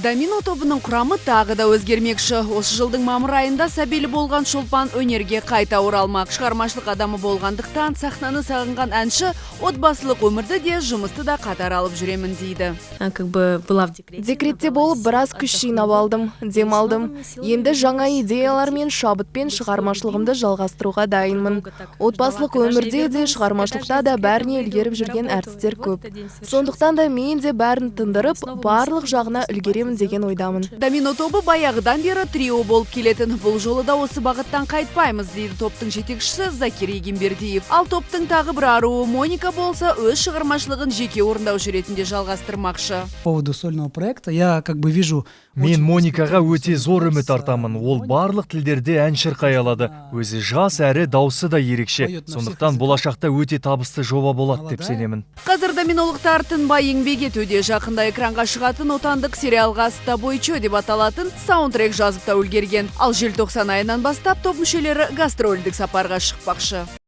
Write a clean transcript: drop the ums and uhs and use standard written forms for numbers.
Домино тобының құрамы тағы да өзгермекші. Осы жылдың мамыр айында сәбилі болған Шолпан өнерге қайта оралмақ. Шығармашылық адамы болғандықтан, сахнаны сағынған әнші отбасылық өмірді де, жұмысты да қатар алып жүремін дейді. Как бы была в декрете. Декретте болып, біраз күш жинап алдым, демалдым. Енді жаңа идеялармен, шабытпен шығармашылығымды жалғастыруға дайынмын. Отбасылық өмірде де, шығармашылықта да бәріне үлгеріп жүрген әртістер көп. Сондықтан да мен де бәрін тындырып, барлық жағына үлгеремін деген ойдамын. Домино тобы баяғыдан бері трио болып келетін. Бұл жолы да осы бағыттан қайтпаймыз, дейді топтың жетекшісі Закир Егембердиев. Ал топтың тағы бір аруы Моника болса, өз шығармашылығын жеке орындаушы ретінде жалғастырмақшы. По поводу сольного проекта я как бы вижу. Мен Моникаға өте зор үміт артамын. Ол барлық тілдерде ән шырқай алады. Өзі жас әрі дауысы да ерекше. Сондықтан болашақта өте табысты жоба болады деп сенемін. Қазір доминолықтар тынбай еңбек етуде. Жақында экранға шығатын отандық сериалға «С тобой чё» деп аталатын саундтрек жазып та үлгерген. Ал желтоқсан айынан бастап топ мүшелері гастрольдік сапарға шықпақшы.